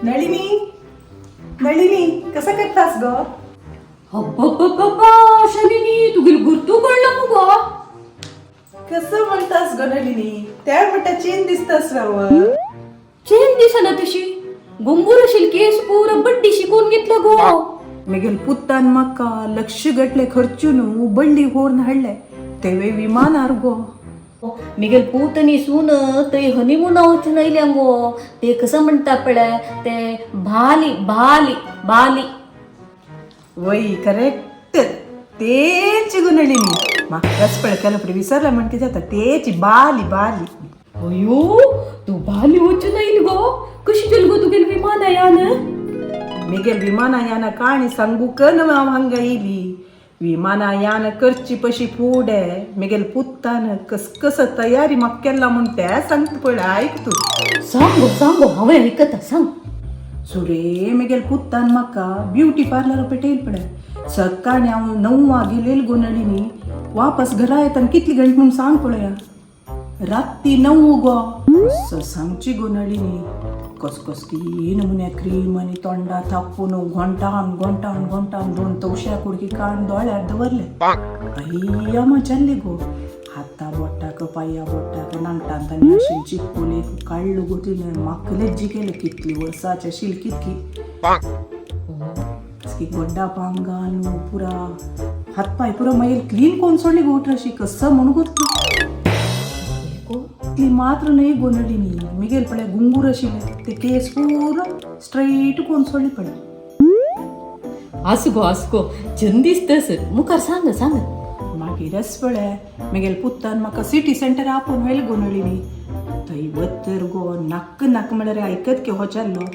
नळिनी, नळिनी, कसं करतास ग? अब्बब्बब्बा, शालिनी, तुगेली गुर्तू कळलं मुगो. कसं म्हणतास ग नळिनी? त्या म्हणता चेन दिसतास राव. चेन दिसना तशी. गुंगूर अशील केस पुरा बड्डी शिकून घेतलं गो. मेगेल पुत्तान म्हाका लक्ष गटले खर्चून बंडी होर्न हाडले तेवे विमानार गो. मिगेल पूत आणि सून ते हनीमून वचून आयल्या गो. ते कसं म्हणता पळय ते, भाली भाली बाली. वय, करेक्ट, तेच गो नळिनी. म्हाकाच पळय केलं विसरलं म्हण जाता, तेच बाली बाली. अयो, तू बाली वचून आयली गो. कशी चल गो तुगेल विमानयान? मिगेल विमानयान काणी सांगूक न्हय हांव हांगा येयली. विमानयान करची पशी फुडें मिगेल पुत्तान कस तयारी म्हाका केला म्हूण तें सांगता पळय, आयक तूं. सांग गो, सांग गो, हांवें आयकता, सांग. सुरे मिगेल पुत्तान म्हाका ब्युटी पार्लर पेटयल पळय. सकाळी हांव 9 गेलेल गो नळिनी, वापस घरा येताना कितली घंट म्हूण सांग पळया. राती 9 गो. कसं सांगची गो नळिनी, कस कस की नमुन्या क्रीम आनी तोंडा थापून घोंटान घोंटान घोंटान दोन तवश्या कुडकी काण दोळ्यार दवरले. अय्या मजाल्ली गो. हाता बोटाक, पांया बोटाक, नांगटान ताणी अशी चिपकून एक काडलो गो. तिणें म्हाका लज्जी केलें, कितली वर्साची आशिल्ली कितकी की गोड्डा पांगान पुरा हातपाय पुरा मागीर क्लीन कोण सोडली गो उठराशी. कसं म्हणू गो तूं? इतली मात्र न्हय गो नळिनी, मिगेल पळय गुंगूर आशिल्ले ते केस पुरा स्ट्रेट कोण सोडली पळय. आस गो, आस गो, चंद दिसतस. मुखार सांग, सांग. मागीरच पळय मिगेल पुत्तान म्हाका सिटी सेंटर आपोवन व्हेल गो नळिनी. थंय वतर गो नाक्क नाक म्हळ्यार आयकत की हो चाललो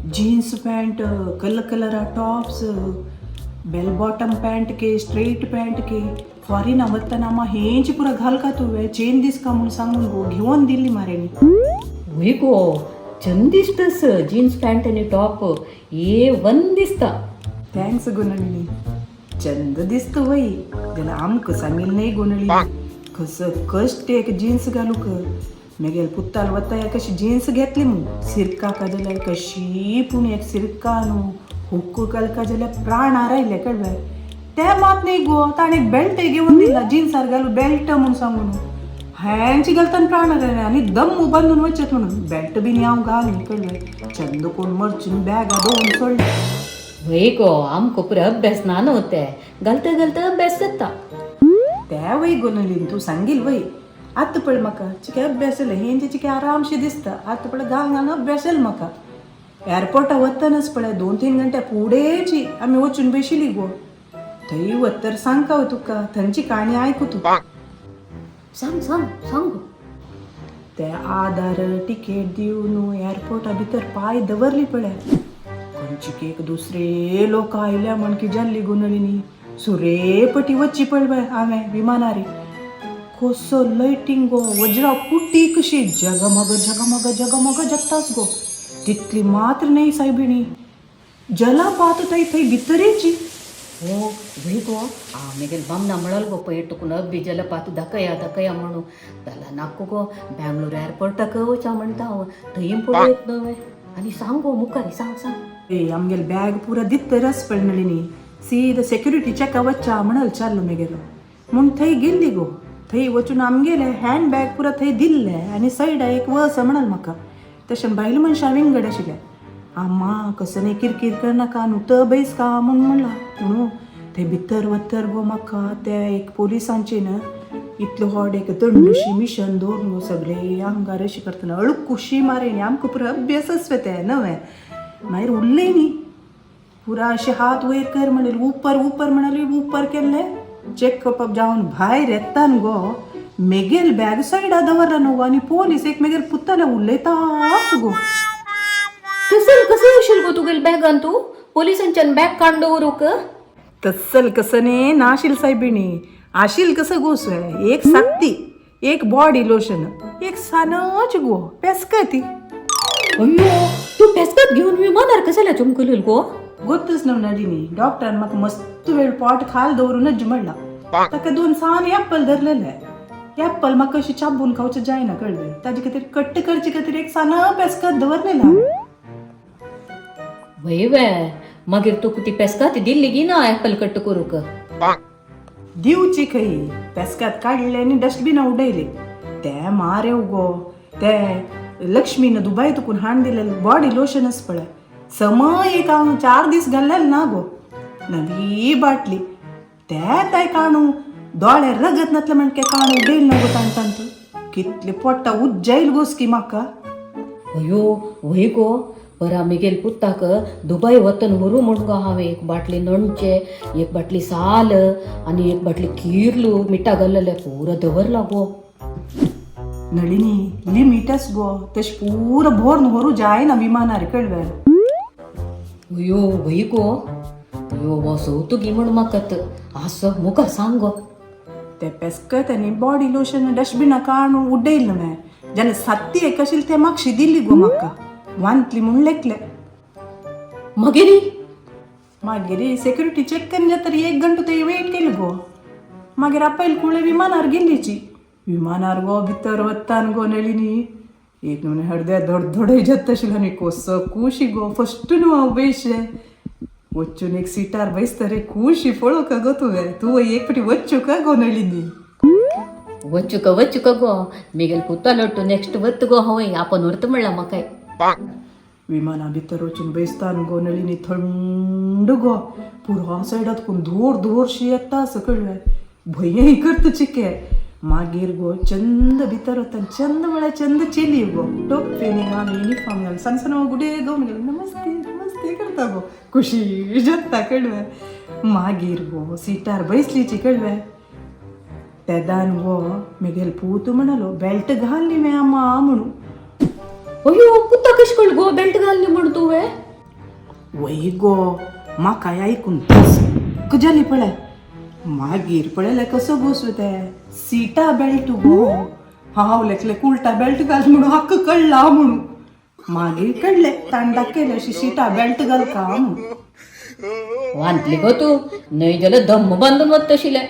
जीन्स पॅन्ट, कलर कलरा टॉप्स, बेल बॉटम पॅन्ट के, स्ट्रेट पॅन्ट के. फॉरेना वतना आमा हेंच पुरा घालका तुवें, चेन दिसका म्हूण सांगून गो घेवन दिल्ली मारेनी. वय गो, चंद दिसतस. जीन्स पॅन्ट आनी टॉप ए वन दिसता. Thanks गो नळिनी. चंद दिसत वय जाल्यार आमकां सांगिल्लें न्हय गो नळिनी. कसं कश्ट एक जीन्स घालूक. मेगेल पुत्ताल वता कशी जीन्स घेतली मू सिरका जाल्यार कशी पूण एक सिरका न्हू हुक्क घालका जाल्यार प्राण आरायले कळ्ळे. ते मात न्ही गो, ताणें एक बेल्ट घेवन दिला, जिन्सार घालू बेल्ट म्हूण सांगून. हेंची घालतना प्राण आरायले आनी दम बांदून वचत म्हणून बेल्ट बीन हांव घाल कळ्ळे. चंद कोण मरचून बॅगा दवरून सोडले. वय गो, आमकां पुरो अभ्यास ना न्हू, ते घालता घालता अभ्यास जाता. ते वय गो नलीन, तूं सांगील वय. आतां पळय म्हाका चिके अभ्यास जाले, हेंचे चिके आरामशे दिसता. आतां पळय घाल घालून अभ्यास जालो म्हाका. एअरपोर्टा वतनाच पळय 2-3 घंटे फुडेंची आमी वचून बशिल्ली गो. थंय वतर सांगता हांव तुका थंयची काणी, आयकू तूं. सांग, सांग, सांग गो. ते आधार तिकेट दिवन एअरपोर्टा भितर पांय दवरली पळय, खंयची एक दुसरे लोक आयल्या म्हण की जाल्ली गो नळिनी. सुरेपटी वच्ची पळय हांवें विमानारी. कसो लायटींग गो, वज्रा कुटी कशी जगमग जगमग जगमग जगतास गो. तितली मात्र न्हय सायबिणी, जलपात थंय थंय भितरेची. हो वय गो, मेगेल बामना म्हणल गो पयर तुका अब्बी जलपात दाखया दाखया म्हणून. जाल्यार नाका गो, बँगलोर एअरपोर्टाक वचा म्हणटा हांव, थंय पळयत न्हय. आनी सांग गो मुखार, सांग, सांग. ए आमगेल बॅग पुरा दित्तरच पळय नळिनी, सीद सेक्युरिटी चेका वच्चा म्हणल चाललो मेगेलो म्हूण थंय गेल्ली गो. थंय वचून आमगेले हँड बॅग पुरा थंय दिल्ले आनी सायडा एक वस म्हणल म्हाका. तशें बायल मनशां विंगड आशिल्ले. आम्मा कसं न्ही किरकीर करनाका न्हू त बैस का म्हूण म्हणला. म्हणून थंय भितर वतर गो म्हाका ते एक पोलिसांचे न्हय इतलो व्हड एक दंडशी मिशन दवरून गो सगळे आंगार अशी करतना अळकुशी मारे. आमकां पुरो अभ्यास ते नवें. मागीर उरले न्ही पुरा अशे हात वयर कर म्हणले, उपर उपर म्हणाली, उपर केल्ले. चेक करपाक जावन भायर येता न्हू गो, मेगेल बॅग सायडा दवरला न्हू गो आनी पोलीस एक मेगेल पुताले उलयताच गो. तसल कसं येशील गो तुगेल बॅगान? तूं पोलिसांच्यान बॅग काडून दवरूंक? तसल कसं न्ही नाशील सायबिणी, आशील कसं गो सुवे एक सात्ती, एक बॉडी लोशन, एक सानच गो पेस्कती. अय्यो, तूं पेस्कत घेवन विमानार कशाला चमकलेल गो? गोत्तच न्हू नडिनी, डॉक्टरान म्हाका मस्त वेळ पोट खाल दवरूनच म्हणला. ताका दोन सान एप्पल धरलेले. एप्पल म्हाका अशी चाबून खावचें जायना कळ्ळें, ताजे खातीर कट्ट करचे खातीर एक सान पेस्कत दवरलेलें हांवें. वय वे मागीर तुका ती पेस्कात दिल्ली गी ना एप्पल कट करूक? दिवची खंय, पेस्कात काडले आनी डस्टबिना उडयले. ते मारेव गो, ते लक्ष्मीन दुबाय तुकून हाण दिलेले बॉडी लोशनच पळय, समय एक हांव 4 दीस घाल्लेले ना गो, नवी बाटली. ते ताय काणू दोळे रगत नातले म्हणके काणू उडयल ना गो ताण तांतू. कितले पोट्टा उज्जायल गोसकी म्हाका. अयो वय गो, परा मिगेल पुताक दुबय वतन व्हरू म्हण गो हांवें एक बाटली लोणचें, एक बाटली साल आनी एक बाटली किर्लू मिठा घाल्लेलें पुरो दवरला गो. नಳಿनी, लिमिटस गो, तशें पुरो भोरन व्हरू जायना विमानार, कळ्ळें? अयो वय गो, अयो हो सवतू गी म्हण म्हाका आसो, मुखार सांग गो. ते पेस्कत आनी बॉडी लोशन डस्टबिना काडून उडयलें न्हय, जाल्यार सात्ती एक आशिल्लें तें मागशी दिल्ली गो म्हाका, वांतली म्हूण लेखलें. मागीर? मागीर सेक्युरिटी चॅक करून जाता एक घंटो ते वेट केली गो. मागीर आपयल कुळे विमानार गेल्लीची. विमानार गो भितर वत्तान गो नळिनी, एक न्हू हरद्या धडधडय जाता आशिल्लो आनी कसो खुशी गो. फस्ट न्हू हांव बैशे वच्चून एक सिटार बैसता रे, खुशी पळोवका गो तुवें. तूं एक फावटी वच्चूका गो नळिनी. वच्चुक वच्चुक गो, मिगेल पुता लोटू नेक्स्ट वत गो हवय, आपण व्हरता म्हणला म्हाका. विमाना भितर वचून बैसतान गो नळिनी, थंड गो, पुरो सायडात कोण धोर धोर शी येता असं कळ्ळें, भंय करता चिके. मागीर गो चंद भितर वता, चंद म्हळ्यार चंद चेली गो, टोपी घालून युनिफॉर्म घालून सन सन गुडे गो गेलो, नमस्ते नमस्ते करता गो, खुशी जाता, कळ्ळें? मागीर गो सिटार बैसलीची, कळ्ळें? तेदान गो मेगेल पूत म्हणालो, बेल्ट घाल न्ही वे अम्मा म्हणून. अयो, पुता कश कळ गो बेल्ट घालनी म्हण तुवें? वय गो, म्हाका आयकून धस्क जाली पळय. मागीर पळयलें कसो बसू ते सिटा बेल्ट गो. हांव लेखलें कुलटा बेल्ट घाल म्हणून, हक्क कळ्ळा म्हणून. मागीर कळ्ळें ताणें दाखयलें अशी सिटा बेल्ट घाल का म्हणून. वांतली गो तूं, न्हय जाल्यार धम्म बांदून वतशिलें.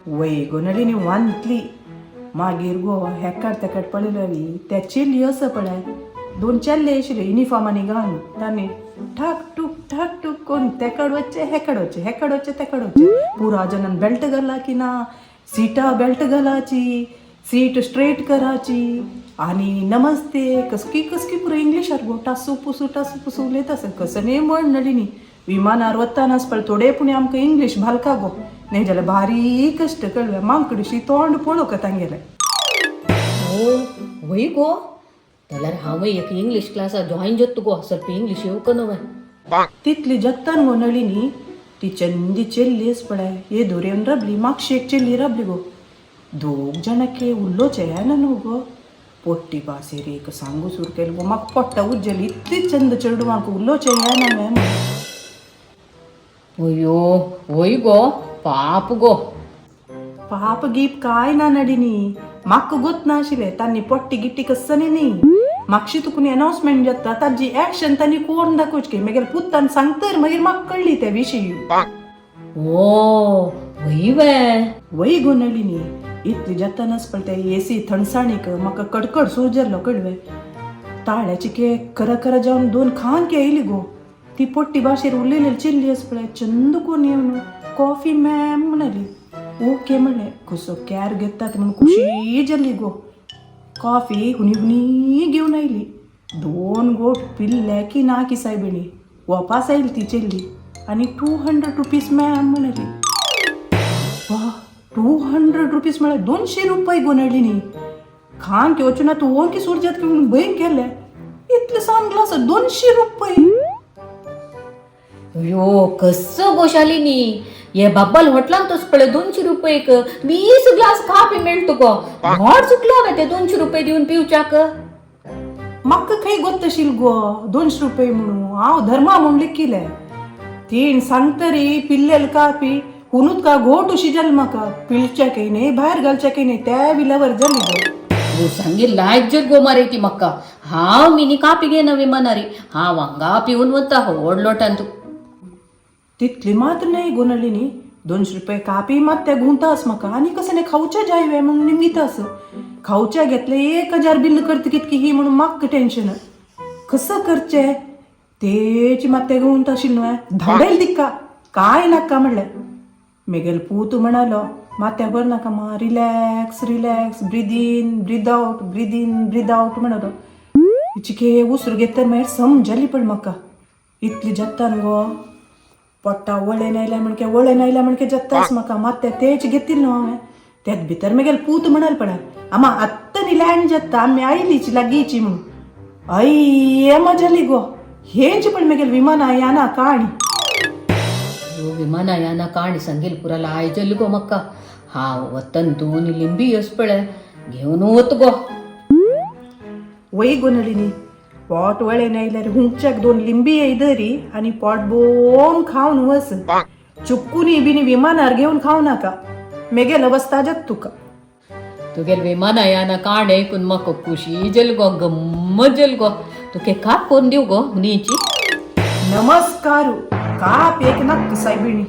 वय गो नळिनी, वांतली. मागीर गो हेकाड तेकाड पळयली, त्या चेली आसा पळय, दोन चेल्ले आशिल्ले युनिफॉर्मांनी घालून, तांणी ठाक टूक ठाक टूक करून तेकाड वच्चे हेकाड वच्चे, हेकाड वच्चे तेकाड वच्चे, पुरा जणान बेल्ट घाला की ना, सिटा बेल्ट घालाची, सीट स्ट्रेट कराची आणि नमस्ते कसकी कसकी पुरो इंग्लिशार गो टासू पुसू टासू पुसू उलयता आसा. कसं न्ही म्हण नळिनी, विमानार वतानाच पळय थोडे पुणी आमकां इंग्लीश भालका गो, न्ही जाल्यार भारी कश्ट, कळ्ळें? मांकडिशी तोंड पळोवका तांगेलें. ओ वय गो, जाल्यार हांव एक इंग्लीश क्लासा जॉईन जाता गो, ಸ್ವಲ್ಪ इंग्लीश येवका न्हय. तितली जगतान गो नळिनी, ती चंदी चेल्ली आस पळय, ये दोरेन राबली, मागशी एक चेल्ली राबली गो, दोग जाणां उल्लोचे येना न्हू गो. पोट्टी भाशेर एक सांगू सुरू केली गो, म्हाका पोट्टा उज्जली, इतली चंद चेडवांक उलोवचें येना मॅम. अयो वय गो, पाप गो. पाप गीप काय ना नडिनी, म्हाका गोत नाशिल्लें तांणी पोट्टी गिट्टी कसनी न्ही. मागशी तुकून अनाउन्समेंट जाता ताजी एक्शन तांणी कोण दाखोवची, मागीर पुतान सांगतर मागीर म्हाका कळ्ळी त्या विशयी. ओ वय वे. वय गो नळिनी, इतली जातानाच पण ते एसी थंडसाणीक म्हाका कडकड सूज जाल्लो, कळ्ळें? ताळ्याची केक खरा खरा जावन दोन खांक येयली गो. ती पोट्टी भाशेर उलयलेली चिल्ली आस पळय, चंद कोण येवन कॉफी मॅम म्हणाली. ओके म्हणलें, कसो कॅर घेतात म्हणून खुशी जाली गो. कॉफी हुनी हुनी घेवन आयली. दोन गोट पिल्ले की ना की सायबिणी, वापास आयली ती चेल्ली आनी ₹200 मॅम म्हणाली. वा, ₹200 म्हळ्यार 200 रुपये गो नळिनी. खांक येवचें ना तूं ओंकी सूर जाता म्हणून भंय केलें. इतले सान ग्लास 200 रुपये. अयो, कसं गो शालिनी, हे बाब्बाल हॉटलान तस पळय 200 रुपयेक 20 ग्लास काफी मेळतो गो. व्हड चुकलो हांवें ते 200 रुपये दिवन पिवच्याक. म्हाका खंय गोत्तशील गो 200 रुपये म्हणून? हांव धर्मा म्हूण लेखिलें. तीण सांगतरी पिल्लेल कापी हुनूत का घोट अशी जाली म्हाका, पिळच्या काही न्ही भायर घालच्या काही न्ही, त्या विलावर जाली गो. गो सांगी लायक जर गो मारे ती म्हाका. हांव मिनी कापी घेना विमानारी, हांव हांगा पिवन वता व्हड लोटान तूं. तितली मात्र न्हय गो नळिनी, 200 रुपये कापी मात त्या गुंतास म्हाका आनी कसं न्ही खावच्या जाय वे म्हणून निमितास खावच्या घेतले 1000 बिल करता कितकी ही म्हणून म्हाका टेन्शन, कसं करचें? तेची मात्ते घेवन तशी न्हय धांवडेल दिक्का काय नाका म्हणलें. मेगेल पूत म्हणालो मात्या बर नाका मा, relax relax, breathe in breathe out, breathe in breathe out म्हणालो. चिके उसरू घेत मागीर समजली पण म्हाका इतली जत्ता न्हू गो पोट्टा वळेन आयल्या म्हणके, वळेन आयल्या म्हणके जत्ताच म्हाका मात्या तेच घेतील न्हू हांवें. त्यात भितर मेगेल पूत म्हणाल पळय, आमा आत्तां न्ही लँड जाता आमी आयलीच लागींची म्हणून. अय्ये मजा गो हेंच पण मेगेल विमाना याना काणी. अयो विमानयाना काणी सांगेल पुरा लायजल गो मक्का. हांव वतन दोन लिंबी येस पळय घेवन वत गो. वय गो नलिनी, पोट वळेन आयल्यार हुंगच्याक दोन लिंबी येयदरी आनी पोट बोम खावन वस. चुक्कुनी बिनी विमानार घेवन खाव नाका, मेगेल अवस्था जात तुका. तुगेल विमानयाना काण ऐकून म्हाका खुशी जल गो, गम्मत जल गो. तुके काप कोन्न दिव गो हुनीची? नमस्कार, काप एक नक्क सायबिणी.